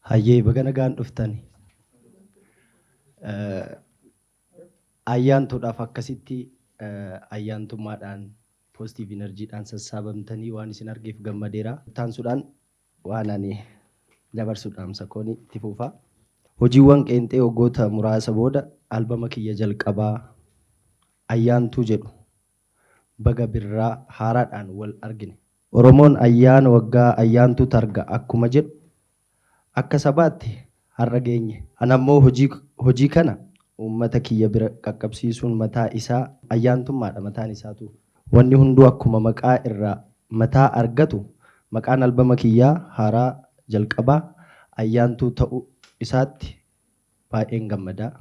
Hayyee, baga nagaan dhuftani. Ayyaantuudhaaf akkasitti ayyaantummaadhaan, positive energy'dhaan sassaabamtanii waan isin argeef gammadeera. Taansuudhaan waan ani dabarsu dhaamsa kooni itti fufa. Hojiiwwan qeenxee waggoota muraasa booda albama kiyya jalqabaa Ayyaantuu jedhu baga birraa haaraadhaan wal argine. Oromoon ayyaana waggaa ayyaantuu targa akkuma jedhu akka sabaatti har'a geenye. Ana ammoo hojii hojii kana uummata kiyya bira qaqqabsiisuun mataa isaa ayyaantummaadha mataan isaatuu. Wanni hunduu akkuma maqaa irraa mataa argatu maqaan albama kiyyaa haaraa jalqabaa Ayyaantuu ta'uu isaatti baay'een gammada.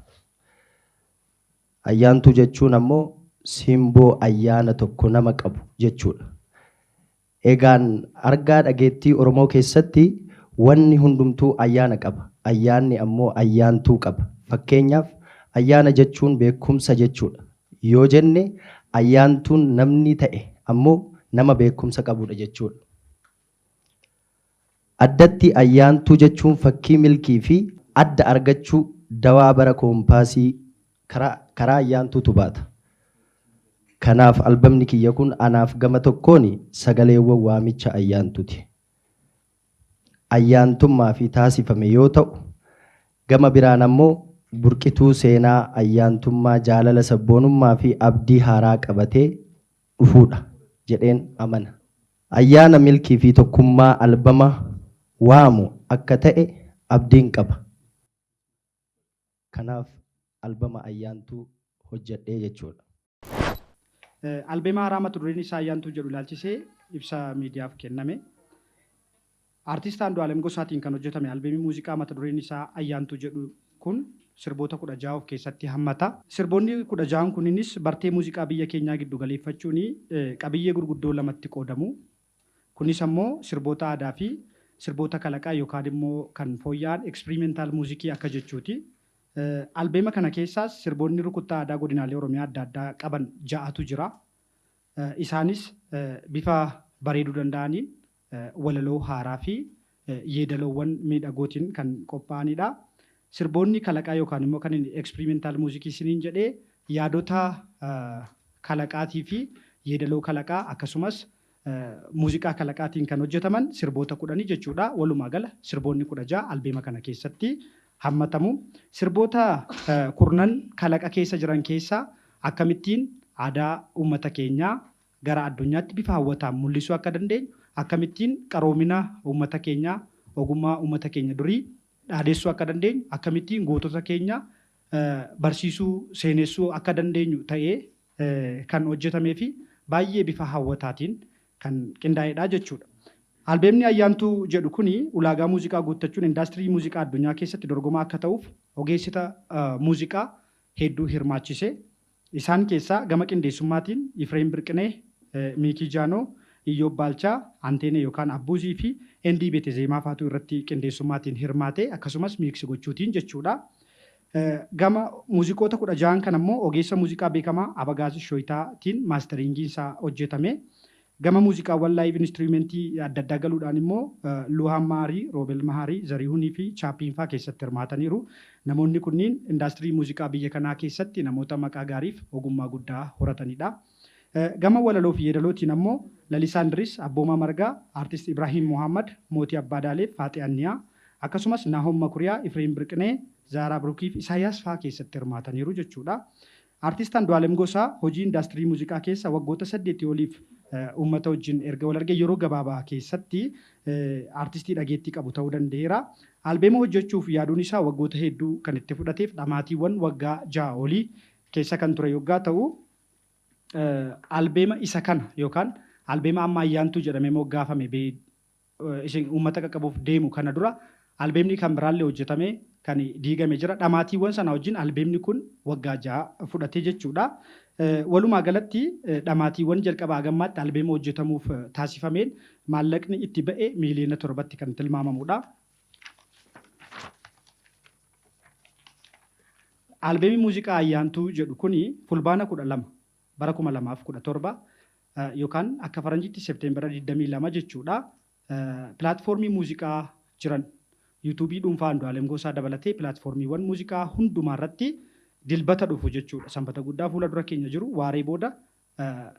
Ayyaantuu jechuun ammoo simboo ayyaana tokko nama qabu jechuudha. Egaan argaa dhageettii Oromoo keessatti wanni hundumtuu ayyaana qaba. Ayyaanni ammoo ayyaantuu qaba. Fakkeenyaaf, ayyaana jechuun beekumsa jechuudha yoo jenne ayyaantuun namni ta'e ammoo nama beekumsa qabuudha jechuudha. Addatti ayyaantuu jechuun fakkii milkii fi adda argachuu dawaa bara koompaasii karaa karaa ayyaantuutu baata. Kanaaf albamni kiyya kun anaaf gama tokkoon sagaleewwan waamicha ayyaantuti. Ayyaantummaa fi taasifame yoo ta'u, gama biraan ammoo burqituu seenaa ayyaantummaa jaalala sabboonummaa fi abdii haaraa qabatee dhufuudha jedheen amana. Ayyaana milkii fi tokkummaa albama waamu akka ta'e abdiin qaba. Kanaaf albama Ayyaantuu hojjedhee jechuudha. Albeema haaraa mata dureen isaa Ayyaantuu jedhu ilaalchisee ibsa miidiyaaf kenname. Artist Andu'aalem Gosaatiin kan hojjetame albeemii muuziqaa mata dureen isaa Ayyaantuu jedhu kun sirboota 16 of keessatti hammata. Sirboonni 16n kunniinis bartee muuziqaa biyya keenyaa giddu galeeffachuun qabiyyee gurguddoo lamatti qoodamu. Kunis ammoo sirboota aadaa fi sirboota kalaqaa yookaan immoo kan fooyya'an experimental muuziqii akka jechuuti. Albeema kana keessaas sirboonni rukuttaa aadaa godinaalee Oromiyaa adda addaa qaban ja'atu jira. Isaanis bifa bareeduu danda'aniin walaloo haaraa fi yeedaloowwan miidhagootiin kan qophaa'anidha. Sirboonni kalaqaa yookaan immoo kan inni experimental music isiniin jedhee yaadota kalaqaatii fi yeedaloo kalaqaa akkasumas muuziqaa kalaqaatiin kan hojjetaman sirboota kudhanii jechuudha. Walumaa gala sirboonni 16 albeema kana keessatti hammatamu. Sirboota kurnan kalaqa keessa jiran keessaa akkamittiin aadaa uummata keenyaa gara addunyaatti bifa hawwataan mul'isuu akka dandeenyu, akkamittiin qaroomina uummata keenyaa, ogummaa uummata keenya durii dhaadessuu akka dandeenyu, akkamittiin gootota keenya barsiisuu, seenessuu akka dandeenyu ta'ee kan hojjetamee fi baay'ee bifa hawwataatiin kan qindaa'edha jechuudha. Albeemni Ayyaantuu jedhu kuni ulaagaa muuziqaa guuttachuun indaastirii muuziqaa addunyaa keessatti dorgomaa akka ta'uuf ogeessita muuziqaa hedduu hirmaachise. Isaan keessaa gama qindeessummaatiin Ifreem Birqineh, Miikii Jaanoo, Iyyoob Baalchaa, Anteenee yookaan Abbuuzii fi Endii Beetezeemaa faatu irratti qindeessummaatiin hirmaate akkasumas miiksi gochuutiin jechuudha. Gama muuziqoota 16n kana immoo ogeessa muuziqaa beekamaa Abagaaz Shoyitaatiin maastariingiin isaa hojjetame. Gama muuziqaawwan laayiv inistiriimentii adda addaa galuudhaan immoo Luhaam Maharii, Roobel Maharii, Zarihunii fi Chaappiin faa keessatti hirmaataniiru. Namoonni kunniin indaastirii muuziqaa biyya kanaa keessatti namoota maqaa gaariif ogummaa guddaa horatanidha. Gama walaloo fi yeedalootiin ammoo Lalisaa Indiris, Abboomaa Margaa, Aartist Ibraahim Mohaammad, Mootii Abbaa Daaleef, Faaxee Anniyaa, akkasumas Naahom Makuriyaa, Ifreem Birqinee, Zaaraa Birukii fi Isaayyaas faa keessatti hirmaataniiru jechuudha. Artist Andu'aalem Gosaa hojii indaastirii muuziqaa keessa waggoota saddeetii oliif uummata wajjin erga wal argee yeroo gabaabaa keessatti artistii dhageettii qabu ta'uu danda'eera. Albeema hojjechuuf yaaduun isaa waggoota hedduu kan itti fudhateef dhamaatiiwwan waggaa 6 olii keessa kan ture yoggaa ta'u, albeema isa kana yookaan albeema amma Ayyaantuu jedhamee moggaafame isin uummata qaqqabuuf deemu kana dura albeemni kan biraallee hojjetamee kan diigame jira. Dhamaatiiwwan sana wajjin albeemni kun waggaa 6 fudhate jechuudha. Walumaa galatti dhamaatiiwwan jalqaba hagammaatti albeema hojjetamuuf taasifameen maallaqni itti ba'e miiliyoona 7tti kan tilmaamamudha. Albeemii muuziqaa Ayyaantuu jedhu kuni Fulbaana 12 bara 2017 yookaan akka faranjiitti Septeembera 22 jechuudha. Pilaatfoormii muuziqaa jiran Yuutuubii dhuunfaa Andu'aalem Gosaa dabalatee pilaatfoormiiwwan muuziqaa hundumaa irratti Dilbata dhufu jechuudha. Sanbata guddaa fuula dura keenya jiru waaree booda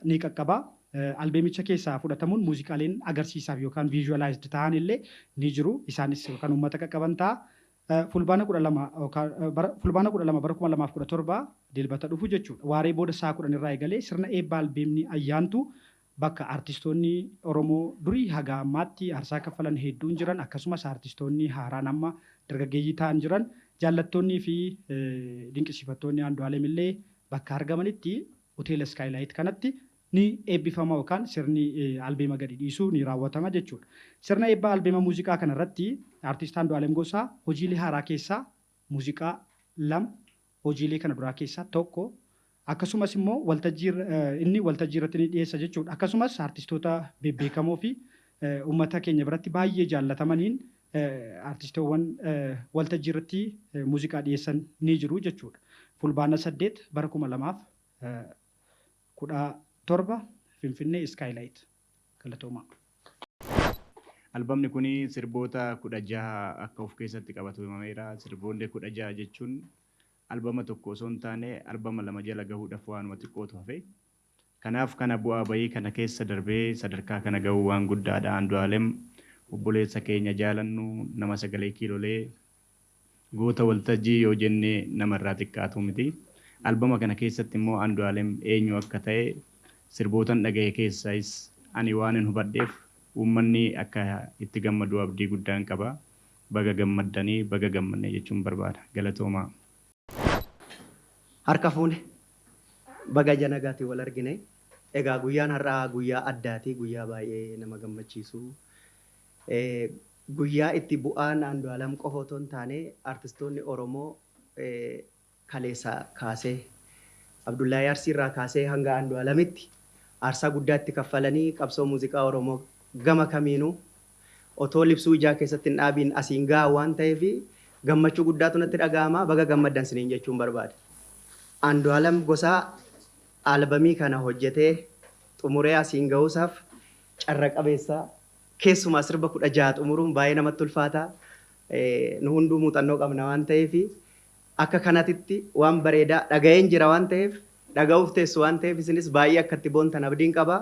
ni qaqqaba. Albeemicha keessaa fudhatamuun muuziqaaleen agarsiisaaf yookaan visualized ta'an illee ni jiru. Isaanis kan uummata qaqqaban ta'a. Fulbaana 12 yookaan bara Fulbaana 12 bara 2017 Dilbata dhufu jechuudha. Waaree booda sa'a 10 irraa eegalee sirna eebba albeemni Ayyaantuu bakka artistoonni Oromoo durii haga ammaatti aarsaa kaffalan hedduun jiran akkasumas artistoonni haaraan amma dargaggeeyyii ta'an jiran jaallattoonnii fi dinqisiifattoonni Andu'aalem illee bakka argamanitti Hoteela Skylight kanatti ni eebbifama yookaan sirni albeema gadi dhiisuu ni raawwatama jechuudha. Sirna eebba albeema muuziqaa kana irratti Artist Andu'aalem Gosaa hojiilee haaraa keessaa muuziqaa 2, hojiilee kana duraa keessaa tokko akkasumas immoo waltajjii inni waltajjii irratti ni dhiyeessa jechuudha. Akkasumas artistoota bebbeekamoo fi uummata keenya biratti baay'ee jaallatamaniin artistoowwan waltajjii irratti muuziqaa dhiyeessan ni jiru jechuudha. Fulbaana 8 bara 2017 Finfinnee Skylight. Galatoomaa. Albamni kun sirboota 16 akka of keessatti qabatu himameera. Sirboonni 16 jechuun albama tokko osoo hin taane albama lama jala gahuudhaaf waanuma xiqqootu hafe. Kanaaf kana bu'aa bahii kana keessa darbee sadarkaa kana gahuu waan guddaadha. Andu'aalem obboleessa keenya jaalannu, nama sagalee kiilolee, goota waltajjii yoo jenne nama irraa xiqqaatu miti. Albama kana keessatti immoo Andu'aalem eenyu akka ta'e sirbootan dhagahe keessaayis ani waanin hubadheef uummanni akka itti gammadu abdii guddaan qaba. Baga gammaddanii, baga gammanne jechuun barbaada. Galatoomaa. Harka fuune! Baga ija nagaatiin wal argine. Egaa guyyaan har'aa guyyaa addaati, guyyaa baay'ee nama gammachiisu. Guyyaa itti bu'aan Andu'aalam qofa otoo hin taane artistoonni Oromoo kaleessaa kaasee Abdullaahii Arsii irraa kaasee hanga Andu'aalamitti aarsaa guddaa itti kaffalanii qabsoo muuziqaa Oromoo gama kamiinuu otoo libsuu ijaa keessatti hin dhaabiin asiin gahan waan ta'eef gammachuu guddaatu natti dhaga'ama. Baga gammaddan isiniin jechuun barbaada. Andu'aalam Gosaa albamii kana hojjetee xumuree asiin gahuusaaf carra qabeessa. Keessumaa sirba 16 xumuruun baay'ee namatti ulfaata. Nu hunduu muuxannoo qabna waan ta'eef akka kanatitti waan bareedaa dhaga'een jira waan ta'eef dhaga'uuf teessu waan ta'eef isinis baay'ee akka itti boontan abdiin qaba.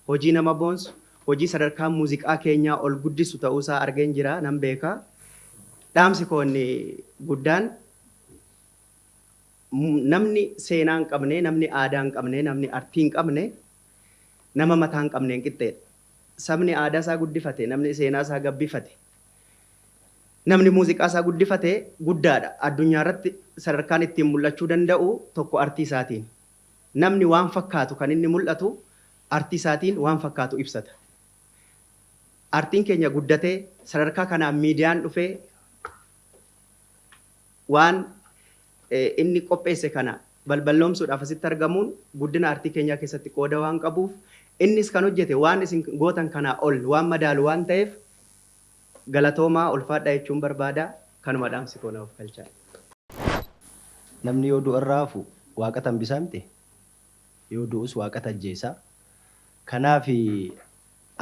Hojii nama boonsu, hojii sadarkaa muuziqaa keenyaa ol guddisu ta'uusaa argeen jira, nan beeka. Dhaamsi koo inni guddaan namni seenaa hin qabne, namni aadaa hin qabne, namni artii hin qabne nama mataa hin qabneen qixxeedha. Sabni aadaa isaa guddifate, namni seenaa isaa gabbifate, namni muuziqaa isaa guddifate guddaadha. Addunyaa irratti sadarkaan ittiin mul'achuu danda'u tokko artii isaatiin. Namni waan fakkaatu kan inni mul'atu artii isaatiin waan fakkaatu ibsata. Artiin keenya guddatee sadarkaa kanaan miidiyaan dhufee waan inni qopheesse kana balballoomsuudhaaf asitti argamuun guddina artii keenyaa keessatti qooda waan qabuuf innis kan hojjete waan isin gootan kanaa ol waan madaalu waan ta'eef galatoomaa ulfaadhaa jechuun barbaada. Kanuma dhaamsi koo na ofkalchaa. Namni yoo du'arraa hafu waaqatu hambisaa miti? Yoo du'us waaqatu ajjeesa. Kanaaf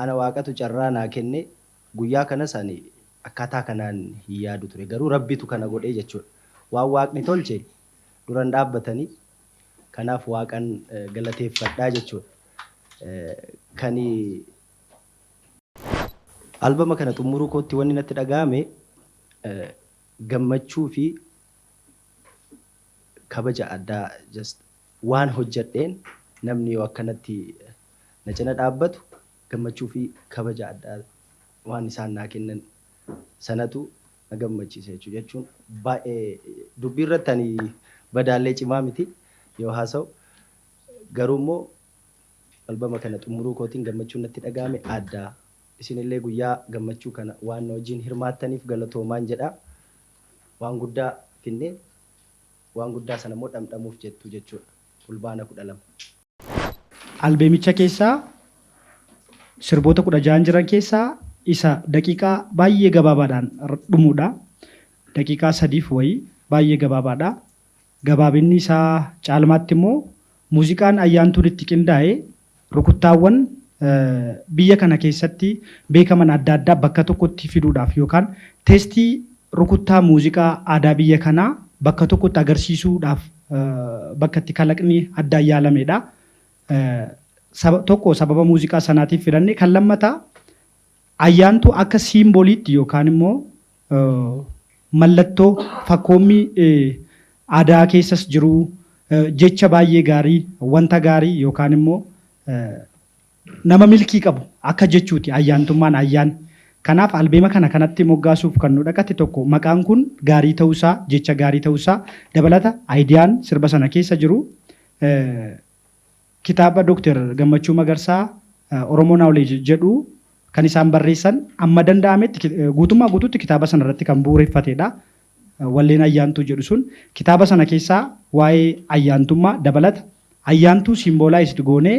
ana waaqatu carraa naa kenne guyyaa kanas ani akkaataa kanaan hin yaadu ture. Garuu Rabbitu kana godhe jechuudha. Waan waaqni tolche dura hin dhaabbatani. Kanaaf waaqan galateeffadha jechuudha. Kani albama kana xumuruu kootti wanni natti dhaga'ame gammachuu fi kabaja addaa just waan hojjedheen namni yoo akkanatti na cina dhaabbatu gammachuu fi kabaja addaa waan isaan naa kennan sanatu na gammachiisa jechuudha. Jechuun baay'ee dubbii irratti ani badaallee cimaa miti yoo haasa'u garuu immoo albama kana xumuruu kootiin gammachuun natti dhaga'ame adda. Isinillee guyyaa gammachuu kana waan na wajjin hirmaattaniif galatoomaan jedha. Waan guddaa finne waan guddaa sana immoo dhamdhamuuf jettu jechuudha. Fulbaana 12. Albeemicha keessaa sirboota 16n jiran keessaa isa daqiiqaa baay'ee gabaabaadhaan dhumuudha. Daqiiqaa sadiif wayii baay'ee gabaabaadha. Gabaabinni isaa caalmaatti immoo muuziqaan Ayyaantuun itti qindaa'e rukuttaawwan biyya kana keessatti beekaman adda addaa bakka tokkotti fiduudhaaf yookaan teestii Rukuttaa muuziqaa aadaa biyya kanaa bakka tokkotti agarsiisuudhaaf bakka itti kalaqni addaan yaalamedha. Tokko sababa muuziqaa sanaatiif filanne. Kan lammataa, ayyaantuu akka symboliitti yookaan immoo mallattoo fakkoommii aadaa keessas jiru, jecha baay'ee gaarii, wanta gaarii yookaan immoo nama milkii qabu akka jechuuti ayyaantummaan ayyaan. Kanaaf albeema kana kanatti moggaasuuf kan nu dhaqate tokko maqaan kun gaarii ta'uusaa, jecha gaarii ta'uusaa dabalata, ideaan sirba sana keessa jiru kitaaba Dooktar Gammachuu Magarsaa Oromoo Knowledge jedhu kan isaan barreessan amma danda'ametti guutummaa guutuutti kitaaba sana irratti kan bu'uureffatedha. Walleen ayyaantuu jedhu sun kitaaba sana keessaa waa'ee ayyaantummaa dabalata. Ayyaantuu symbolized goonee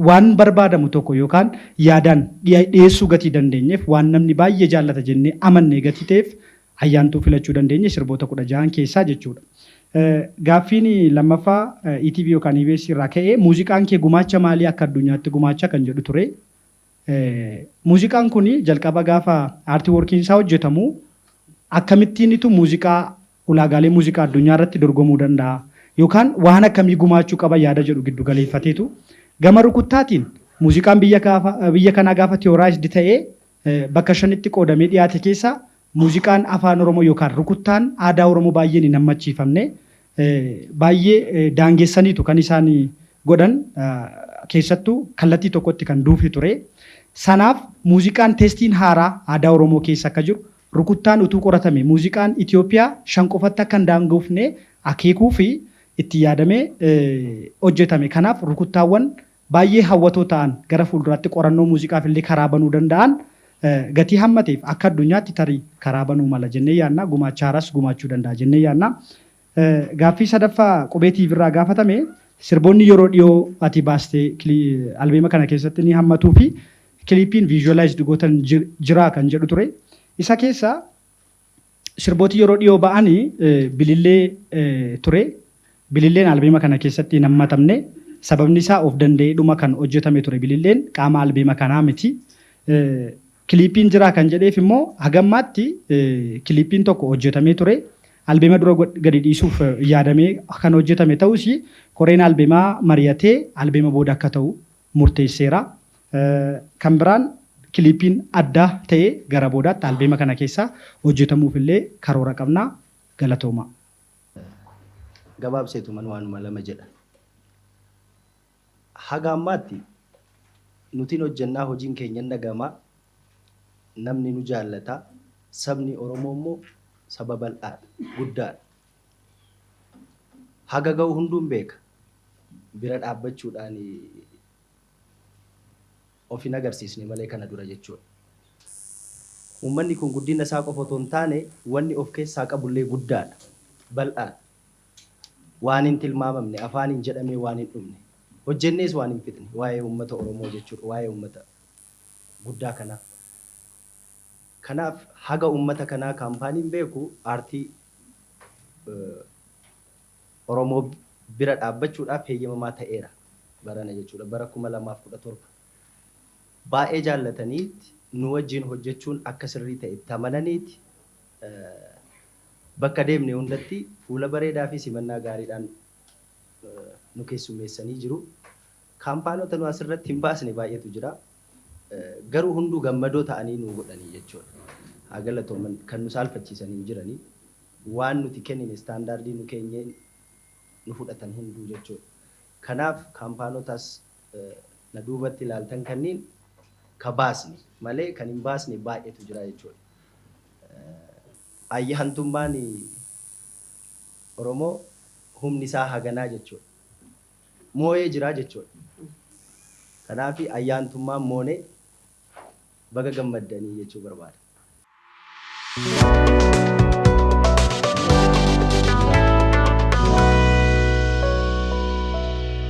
waan barbaadamu tokko yookaan yaadaan dhiyeessuu gatii dandeenyeef, waan namni baay'ee jaallata jennee amannee gatii ta'eef, ayyaantuu filachuu dandeenye sirboota 16n keessaa jechuudha. Gaaffiin lammaffaa ETV yookaan EBS irraa ka'ee muuziqaan kee gumaacha maalii akka addunyaatti gumaacha kan jedhu ture. Muuziqaan kun jalqaba gaafa artworkiin isaa hojjetamu akkamittiinitu muuziqaa ulaagaalee muuziqaa addunyaa irratti dorgomuu danda'a yookaan waan akkamii gumaachuu qaba yaada jedhu giddu galeeffateetu. Gama rukuttaatiin muuziqaan biyya gaafa biyya kanaa gaafa theorized ta'ee bakka shanitti qoodamee dhiyaate keessa muuziqaan afaan Oromoo yookaan rukuttaan aadaa Oromoo baay'een hin hammachiifamne, baay'ee daangessaniitu kan isaan godhan, keessattuu kallattii tokkotti kan duufe ture. Sanaaf muuziqaan tasteiin haaraa aadaa Oromoo keessa akka jiru, rukuttaan utuu qoratame muuziqaan Itoophiyaa shan qofatti akka hin daangofne akeekuu fi itti yaadamee hojjetame. Kanaaf rukuttaawwan baay'ee hawwatoo ta'an gara fuulduraatti qorannoo muuziqaaf illee karaa banuu danda'an gatii hammateef akka addunyaatti tarii karaa banuu mala jennee yaadna. Gumaacha haaraas gumaachuu danda'a jennee yaadna. Gaaffii sadaffaa Qubee TV irraa gaafatame, sirboonni yeroo dhiyoo ati baastee albeema kana keessatti ni hammatuu fi clipiin visualized gootan jira kan jedhu ture. Isa keessa sirbooti yeroo dhiyoo ba'anii Bilillee ture. Bililleen albeema kana keessatti hin hammatamne. Sababni isaa of danda'eedhuma kan hojjetame ture. Bililleen qaama albeema kanaa miti. Clipiin jira kan jedheef immoo hagammaatti clipiin tokko hojjetamee ture. Albeema dura gadi dhiisuuf yaadamee kan hojjetame ta'us, koreen albeemaa mari'atee albeema booda akka ta'u murteesseera. Kan biraan clipiin addaa ta'e gara boodaatti albeema kana keessa hojjetamuuf illee karoora qabna. Galatooma. Gabaabseetuman waanuma lama jedha. Haga ammaatti nutiin hojjennaa, hojiin keenya hin dhagamaa, namni nu jaallata. Sabni Oromoo immoo saba bal'aadha, guddaadha. Haga ga'u hunduun beeka. Bira dhaabbachuudhaan of hin agarsiisne malee kana dura jechuudha. Uummanni kun guddina isaa qofa otoo hin taane wanni of keessaa qabullee guddaadha, bal'aadha. Waan hin tilmaamamne, afaaniin jedhamee waan hin dhumne, hojjennees waan hin fixne waa'ee uummata Oromoo jechuudha, waa'ee uummata guddaa kanaa. Kanaaf haga uummata kanaa companyn beeku aartii Oromoo bira dhaabbachuudhaaf heeyyamamaa ta'eera barana jechuudha, bara 2017. Baay'ee jaallataniiti nu wajjin hojjechuun akka sirrii ta'e itti amananiiti bakka deemne hundatti fuula bareedaa fi simannaa gaariidhaan nu keessummeessanii jiru. Companota nu asirratti hin baasne baay'eetu jira. Garuu hunduu gammadoo ta'anii nu godhanii jechuudha. Haa galatooman, kan nu saalfachiisanii hin jiranii. Waan nuti kennine, standardii nu keenyeen nu fudhatan hunduu jechuudha. Kanaaf companotas na duubatti ilaaltan kanniin ka baasne malee kan hin baasne baay'eetu jira jechuudha. Ayyaantummaan Oromoo humni isaa haganaa jechuudha. Moo'ee jira jechuudha. Kanaaf ayyaantummaan moonee baga gammaddanii jechuu barbaada.